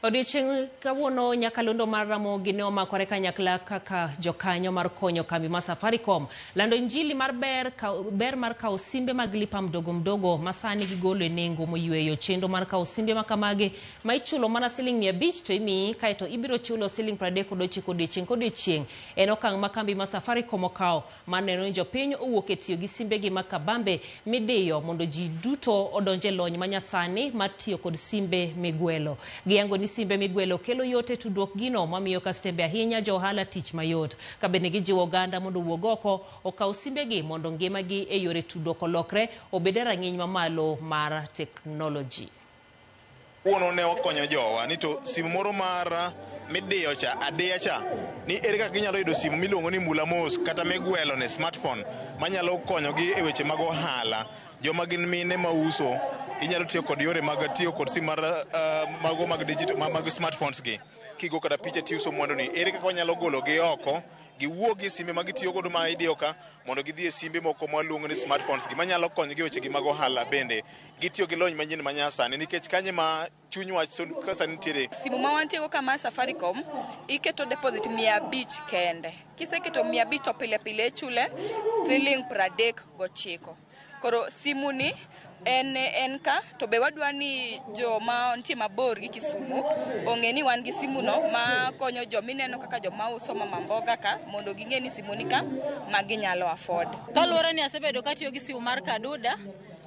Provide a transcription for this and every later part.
Odiochieng' kawuono nyakalondo mar Ramogi ne omakore kanyakla kaka jokanyo mar konyo kambi mar Safaricom lando injili mar ber mar kawo simbe mag lipa mdogo mdogo ma sani gigolo e nengo moyweyo. Chenro mar kawo simbe makamagi ma ichulo mana siling 500 to imiyi kaeto ibiro chulo siling 39 odiochieng' kodiochieng' en okang' ma kambi mar Safaricom okawo mar neno ni jopiny owuok e tiyo gi simbegi mag kabambe midiyo mondo ji duto odonj e lony manyasani mar tiyo kod simbe migwelo. Giyango ni simbe migwelo kelo yot e tudruok gino mamiyo kastembe ahinya jo ohala tich mayot. Ka bende gijiwo oganda mondo owuog oko okaw simbegi mondo ngimagi e yore tudruok olokre obed e rang'iny mamalo mar teknoloji. Wuono ne wakonyo jowa ni to simu moro mar midiyo cha adiya cha ni ere kaka ginyalo yudo simu miluongo ni mula mos kata migwelo ni smartphone manyalo konyogi e weche mag ohala. Joma gin mine mauso inyalo tiyo kod yore mag tiyo kod simu mar mago mag digital mag smartphones gi kigo kata picha tiuso mwandu ni ere kaka wanyalo golo gi oko giwuog e simbe ma gitiyo godo ma idiyo ka mondo gidhi e simbe moko ma waluongo ni smartphones gi manyalo konyogi e weche gi mag ohala bende gitiyo gi lony manyien ma nyasani nikech kanye ma chuny wach ka sani nitiere. Simu ma wantie go ka mar Safaricom iketo deposit 500 kende. Kiseketo 500 to pile pile ichule siling 39. Koro simu ni en ka to be wadwa ni joma nitie mabor gi Kisumu ong'e ni wan gi simu no ma konyo jomineno kaka joma uso mama mboga ka mondo ging'e ni simu ni ka ma ginyalo afford. Kaluwore ni asebedo katiyo gi simu mar Kaduda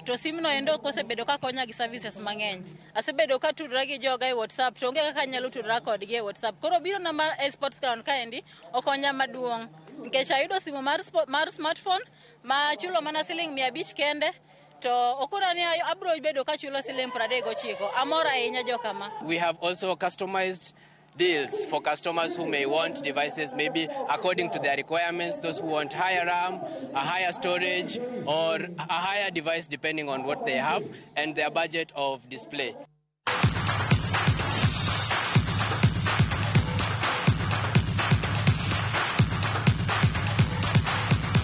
to simu no endo ok osebedo ka konya gi services mang'eny. Asebedo ka tudora gi joga e WhatsApp to onge kaka anyalo tudora kodgi e WhatsApp. Koro biro na mar e Sports Ground kaendi okonya maduong' nikech ayudo simu mar smartphone ma chulo mana siling 500 kende to okona ni abro bedo kachulo siling 39. Amor ahinya jokama. We have also customized deals for customers who may want devices maybe according to their requirements, those who want higher RAM, a higher storage, or a higher device depending on what they have and their budget of display.